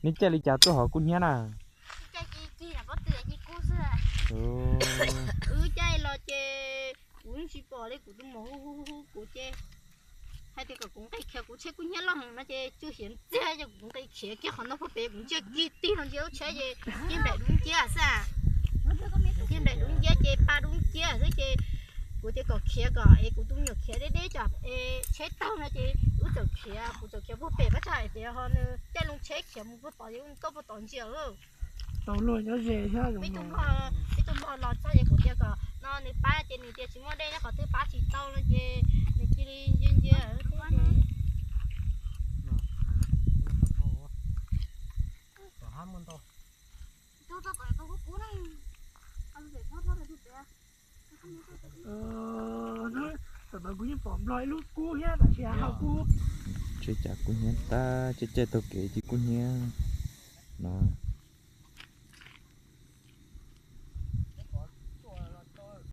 Neb caij li cas tuaj hauv kub hnyiab na? Wb caij los ces kuv tsis pom li, kuv tus muam hu hu hu kuv ces hais tias kom kuv nqis khiav, kuv tsheb kub hnyiab loj heev no ces tsuj xiav ntxiag ces kuv nqis khiav kiag qhov no puag pem, kuv ntsia kiag tig los ntsia lub tsheb ces cia nplaim dub nciab xwb. Cia nplaim dub nciab ces pa dub nciab xwb ces kuv tias kom khiav kom es kuv tus me nyuam khiav deb deb cov es tsheb taug no ces wb txawm khiav, kuv txawm khiav puag pem pab tsag hais tias ho nws caij loo tsheb khiav mus puag tod ces wb tuaj puag tod ntsia. Tau luag nyob ze thiab. Peb tus npog los txog ces kuv tias kom no nws pab ces nws tias tsis muaj dej nyob qhov twg pab tsis tau no ces nws cia li ntsia ntsia. Tam no kuv yeej pom nplog ib lub kub thiab tab sis hauv kub. Tsheb caij kub hnyiab tag, tsheb caij taug kev ces kub hnyiab no.